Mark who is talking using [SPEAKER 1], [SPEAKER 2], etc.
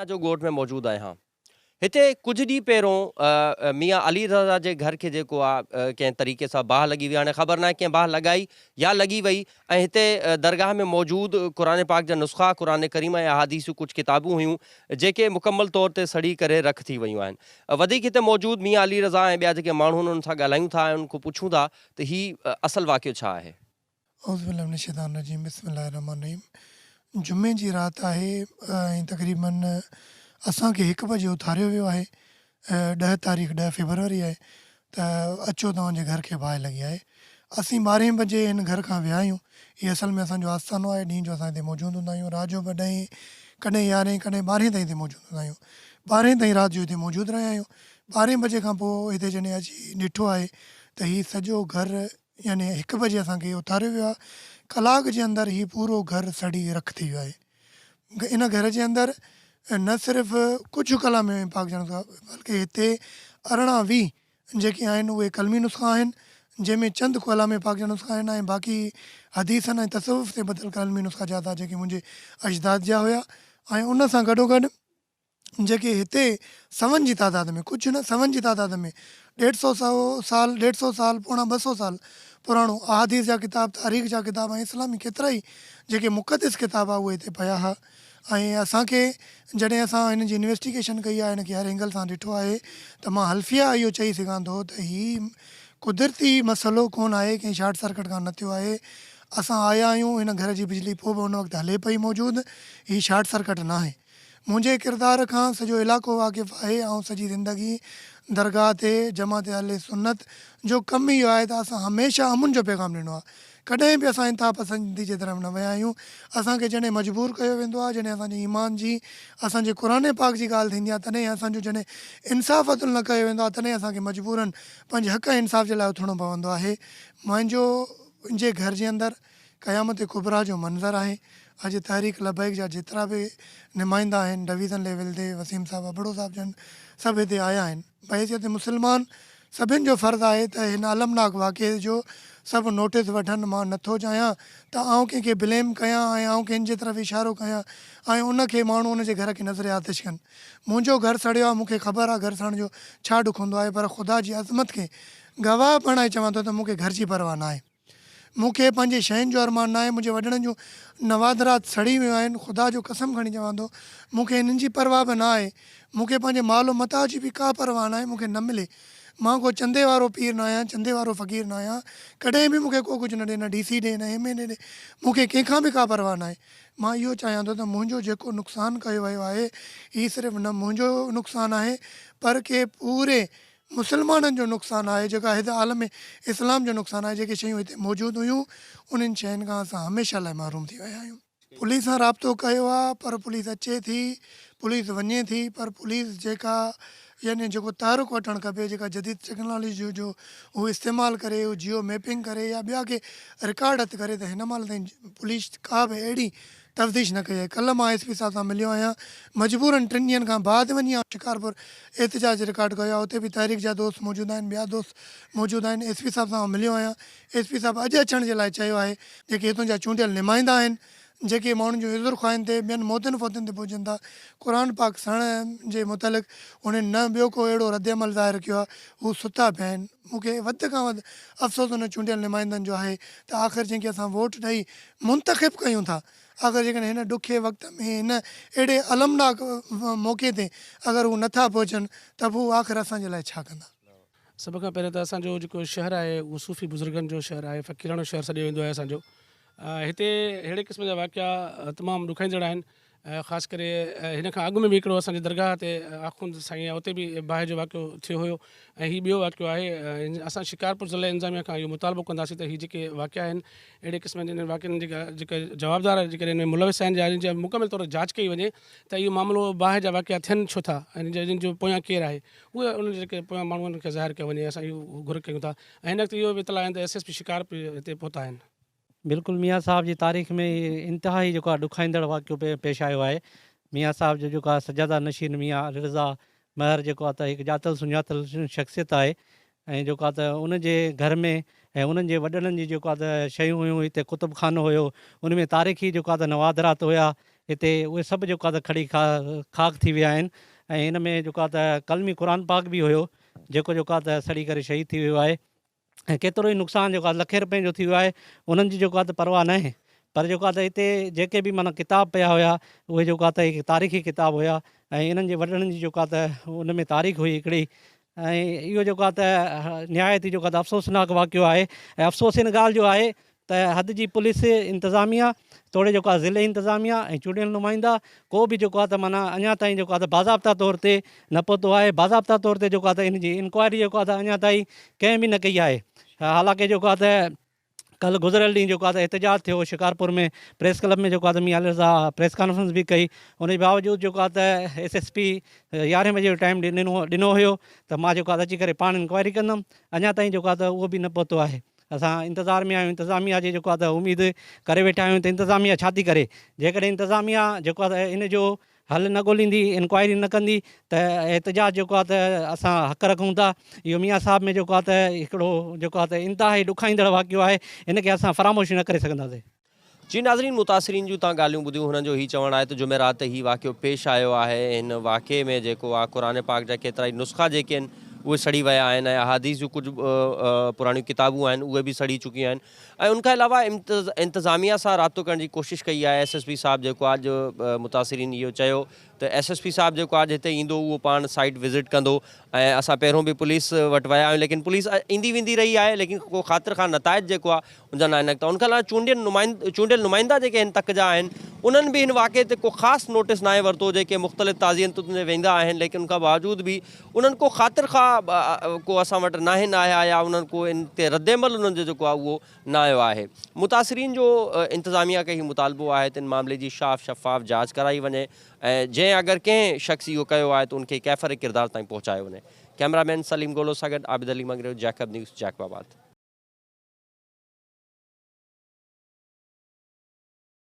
[SPEAKER 1] جو ڳوٺ ۾ موجود آهيان. هتي ڪجهه ڏينهن پهريون ميان علي رضا جي گهر کي جيڪو آ ڪنهن طريقي سان باهه لڳي وئي هاڻي خبر ناهي ڪنهن باهه لڳائي يا لڳي وئي ۽ هتي درگاهه ۾ موجود قرآن پاڪ جا نسخا قرآن ڪريم ۽ احاديث جون ڪجهه ڪتابون هيون جيڪي مڪمل طور تي سڙي ڪري رک ٿي ويون آهن. وڌيڪ هتي موجود ميان علي رضا ۽ ٻيا جيڪي ماڻهو آهن انهن سان ڳالهايون ٿا ۽ انهن کان پڇون ٿا ته هي اصل واقعو ڇا آهي.
[SPEAKER 2] اعوذ بالله من الشيطان الرجيم بسم الله الرحمٰن الرحيم جمعي جي رات آهي ۽ تقريبن اسان کي هڪ بجي اٿاريو ويو آهي ڏهه تاريخ ڏهه فيبروري آهي ته اچو توهان جي گهر کي باهه لڳي آهي اسين ٻارهين بجي هن گهر کان ويا آهيون هي اصل ۾ اسان جو آستانو آهي ڏينهن جو اسان هتي موجود هوندا آهيون رات جو به ڏهين ڪڏهن يارهين ڪڏهن ٻارهين تائين هتي موجود هوندا آهيون ٻارهين تائين رات جو هتي موجود رهيا آهيون ٻارهين بجي کان پوء هتي جڏهن اچي ڏٺو آهي ته هي سڄو گهر يعني هڪ بجي اسان کي اٿاريو ويو آهي، ڪلاڪ جي اندر هي پورو گهر سڙي رک ٿي ويو آهي. ان گهر جي اندر نه صرف ڪجهه ڪلام پاڪ جا نسخا بلڪه هتي 18 20 جيڪي آهن اهي قلمي نسخا آهن جنهن ۾ چند ڪلام پاڪ جا نسخا آهن ۽ باقي حديثن ۽ تصوف تي ٻڌل قلمي نسخا جا جيڪي منهنجي اجداد جا هيا ۽ ان سان گڏوگڏ جيڪي هتي سون جي تعداد ۾ ڪجهه نه سون جي تعداد ۾ ڏيڍ سو سو سال ڏيڍ سو سال پوڻا 200 سال پراڻو احاديث جا ڪتاب تاريخ جا ڪتاب ۽ اسلامي ڪيترائي جيڪي مقدس ڪتاب آ اهي هتي پيا ها ۽ اسان کي جڏهن اسان هن جي انويسٽيگيشن ڪئي آهي هن کي هر اينگل سان ڏٺو آهي ته مان حلفيه اهو چئي سگهان ٿو ته هي قدرتي مسئلو ڪونه آهي ڪنهن شارٽ سرڪٽ کان نه ٿيو آهي اسان آيا آهيون هن گهر جي بجلي پوء به ان وقت هلي پئي موجود هي شارٽ سرڪٽ ناهي. منهنجي ڪردار کان سڄو علائقو واقف آهي، آئون سڄي زندگي درگاهه تي جماعت اهل سنت جو ڪم اهو آهي ته اسان هميشه امن جو پيغام ڏنو آهي، ڪڏهن به اسان انتها پسندي جي طرف نه ويا آهيون، اسان کي جڏهن مجبور ڪيو ويندو آهي، جڏهن اسان جي ايمان جي، اسان جي قرآن پاڪ جي ڳالهه ٿيندي آهي تڏهن اسان جو جڏهن انصاف عدل نه ڪيو ويندو آهي تڏهن اسان کي مجبورن پنهنجي حق ۽ انصاف جي لاء اٿڻو پوندو آهي، منهنجو جي گهر جي اندر. قيامت ڪبريٰ جو منظر آهي. اڄ تحريڪ لبيڪ جا جيترا به نمائندا آهن ڊويزن ليول تي وسيم صاحب ابڙو صاحب جن سڀ هتي آيا آهن. بحيثيت مسلمان سڀن جو فرض آهي ته هن المناڪ واقعي جو سڀ نوٽيس وٺن مان نٿو چاهيان ته آئون ڪنهن کي بليم ڪيان ۽ آئون ڪنهن جي طرف اشارو ڪيان ۽ ان کي ماڻهو ان جي گهر کي نظر آتش ڪن. منهنجو گهر سڙيو آهي مون کي خبر آهي گهر سڙڻ جو ڇا ڏک هوندو آهي پر خدا جي عظمت کي گواهه بڻائي چوان ٿو ته مون کي گهر جي پرواهه ناهي. مون کي پنهنجي شين جو ارمان ناهي، منهنجي وڏڙن جون نوادرات سڙي ويون آهن، خدا جو قسم کڻي چوان ٿو، مون کي انهن جي پرواهه به نه آهي، مون کي پنهنجي مال و متاع جي به ڪا پرواهه ناهي، مون کي نه ملي. مان ڪو چندي وارو پير نه آهيان، چندي وارو فقير نه آهيان، ڪڏهن به مون کي ڪو ڪجهه نه ڏي، نه ڊي سي ڏي، نه ايم اين اي ڏي، مون کي ڪنهن کان به ڪا پرواهه ناهي. مان اهو چاهيان ٿو ته منهنجو جيڪو نقصان ڪيو ويو آهي، هي صرف نه منهنجو نقصان آهي، پر ڪي پوري مسلمانن جو نقصان آهي جيڪا هت عالم اسلام جو نقصان آهي جيڪي شيون هتي موجود هيون انهن شين کان اسان هميشه لاء محروم ٿي ويا آهيون. پوليس سان رابطو ڪيو آ پر پوليس اچي ٿي پوليس وڃي ٿي پر پوليس جيڪا يعني جيڪو تحرڪ وٺڻ کپي جيڪا جديد ٽيڪنالاجي جو هو استعمال ڪري هو جيو ميپنگ ڪري يا ٻيا ڪي رڪارڊ هٿ ڪري ته هن مهل تائين پوليس ڪا به اهڙي تفتيش نه ڪئي آهي. ڪلهه مان ايس پي صاحب سان مليو آهيان. مجبورن ٽن ڏينهن کان بعد وڃي آئون شڪارپور احتجاج رڪارڊ ڪيو آهي. اتي به تحريڪ جا دوست موجود آهن، ٻيا دوست موجود آهن. ايس پي صاحب سان آئون مليو آهيان. ايس پي صاحب اڄ اچڻ جي لاء چيو آهي. جيڪي هتون جا چونڊيل نمائندا آهن، جيڪي ماڻهن جون عذر خواهين تي ٻين موتين فوتين تي پهچن ٿا، قرآن پاڪ سڙڻ جي متعلق انهن نه ٻيو ڪو اهڙو ردعمل ظاهر ڪيو آهي. هو ستا پيا آهن. مون کي وڌ کان وڌ افسوس انهن چونڊيل نمائندن جو آهي ته آخر جنهن کي اسان ووٽ ڏئي منتخب ڪيون ٿا اگر جيڪڏهن هن ڏکي وقت ۾ هن اهڙي المناڪ موقعي تي اگر هو نٿا پهچن ته به هو آخر اسان جي لاء ڇا ڪندا.
[SPEAKER 3] سڀ کان پهريان ته اسان جو جيڪو شهر آهي اهو صوفي بزرگن جو شهر آهي فقيراڻو شهر سڏيو ويندو آهي اسان جو هتي اهڙي قسم جا واقعا تمام ڏکائيندڙ آهن خاص ڪري هن کان اڳ ۾ به هڪڙو اسان جي درگاهه تي آخوند سائين اتي به باهه جو واقعو ٿيو هيو ۽ هي ٻيو واقعو آهي اسان شڪارپور ضلعي انتظاميا کان اهو مطالبو ڪنداسين ته هي جيڪي واقعا آهن اهڙي قسم جي انهن واقعن جيڪا جيڪا جوابدار جيڪڏهن ان ۾ ملوث آهن يا ان جي مڪمل طور تي جاچ ڪئي وڃي ته اهو معاملو باهه جا واقعا ٿين ڇو ٿا ۽ جن جو پويان ڪير آهي اهي انهن جي جيڪي پويان ماڻهو آهن انهن کي ظاهر ڪيو وڃي اسان اهو گهر ڪيون ٿا ۽ هن وقت اهو به اطلاع آهن ته ايس ايس پي شڪارپور هتي پهتا آهن.
[SPEAKER 4] بلڪل ميان صاحب جي تاريخ ۾ هي انتهائي جيڪو آهي ڏکائيندڙ واقعو پيش آيو آهي. ميان صاحب جو جيڪو آهي سجاده نشين ميان علي رضا مهر جيڪو آهي ته هڪ ڄاتل سڃاتل شخصيت آهي ۽ جيڪو آهي ته ان جي گهر ۾ ۽ انهن جي وڏڙن جي جيڪو آهي ته شيون هيون هتي ڪتب خانو هيو ان ۾ تاريخي جيڪو آهي ته نوادرات هيا هتي اهي سڀ جيڪو آهي ته کڙي خاڪ ٿي ويا آهن ۽ هن ۾ جيڪو آهي ته قلمي قرآن پاڪ به هيو جيڪو جيڪو آهي ته سڙي ڪري شهيد ٿي ويو آهي ۽ ڪيترو ئي نقصان جيڪو آهي لکين رپين جو ٿي ويو آهي انهن جي جيڪو آهي ته پرواهه ناهي پر جيڪو آهي ته هتي جيڪي به معنيٰ ڪتاب پيا هيا اهي جيڪو آهي ته هڪ تاريخي ڪتاب هيا ۽ انهن جي وڏڙن جي جيڪو آهي ته ان ۾ تاريخ هئي هڪڙي ۽ اهو جيڪو آهي ته نهايت ئي جيڪو آهي ته افسوسناڪ واقعو آهي ۽ افسوس ان ڳالهه جو آهي ته حد جي پوليس انتظاميا توڙي جيڪو آهي ضلعي انتظاميا ۽ چونڊيل نمائندا ڪو به جيڪو آهي ته معنيٰ اڃا تائين جيڪو آهي ته باضابطا طور تي نه پهتو آهي باضابطا طور تي جيڪو آهي ته ان جي انڪوائري جيڪو آهي ته اڃا تائين ڪنهن به نه ڪئي آهي حالانڪه جيڪو آهي ته ڪلهه گذريل ڏينهن جيڪو آهي ته احتجاج ٿيو شڪارپور ۾ پريس ڪلب ۾ جيڪو آهي ته ميان علي رضا پريس ڪانفرنس به ڪئي ان جي باوجود جيڪو آهي ته ايس ايس پي يارهين بجي جو ٽائيم ڏنو ڏنو هيو ته مان جيڪو آهي ته اچي ڪري پاڻ انڪوائري ڪندم اڃا تائين جيڪو آهي ته اهو به نه پهتو آهي اسان انتظار ۾ آهيون انتظاميا جي جيڪو آهي ته اميد ڪري ويٺا آهيون ته انتظاميا ڇا ٿي ڪري جيڪڏهن انتظاميا جيڪو آهي ته ان جو حل نه ڳوليندي، انڪوائري نه ڪندي ته احتجاج جيڪو آهي ته اسان حق رکون ٿا. اهو ميان صاحب ۾ جيڪو آهي ته هڪڙو جيڪو آهي ته انتهائي ڏکائيندڙ واقعو آهي، ان کي اسان فراموش نه ڪري سگهنداسين.
[SPEAKER 1] جي ناظرين متاثرين جون تان ڳالهيون ٻڌيون هنن جو هي چوڻ آهي ته جمعرات تي هي واقعو پيش آيو آهي هن واقعي ۾ جيڪو آهي قرآن پاڪ جا ڪيترائي نسخا جيڪي آهن اهي سڙي ويا آهن ۽ احاديث جون ڪجهه پراڻيون ڪتابون آهن اهي به سڙي چڪيون آهن ۽ ان کان علاوه انتظاميا سان رابطو ڪرڻ جي ڪوشش ڪئي آهي ايس ايس پي صاحب جيڪو آج متاثرين اهو چيو ته ايس ايس پي صاحب جيڪو آج هتي ايندو اهو پاڻ سائيٽ وزٽ ڪندو ۽ اسان پهريون به پوليس وٽ ويا آهيون ليڪن پوليس ايندي ويندي رهي آهي ليڪن ڪو خاطر خواهه نتائج جيڪو آهي ان جا ناهن نڪتا ان کان علاوه چونڊيل نمائند چونڊيل نمائندا جيڪي هن تڪ جا آهن انهن به هن واقعي تي ڪو خاص نوٽيس ناهي ورتو جيڪي مختلف تعزيتن تي ويندا آهن ليڪن ان کان باوجود به انهن ڪو خاطر خواهه ڪو اسان وٽ ناهن آيا يا انهن ڪو ان تي ردعمل انهن جو جيڪو آهي اهو نه آيو آهي. متاثرين جو انتظاميا کي هي مطالبو آهي ته ان معاملي جي شاف شفاف جاچ ڪرائي وڃي ۽ جنهن اگر ڪنهن شخص اهو ڪيو آهي ته ان کي ڪيفر ڪردار تائين پهچايو وڃي. ڪئميرا مين سليم گولو سان گڏ Abid Ali Mangrio, Jacob news, Jacob آباد.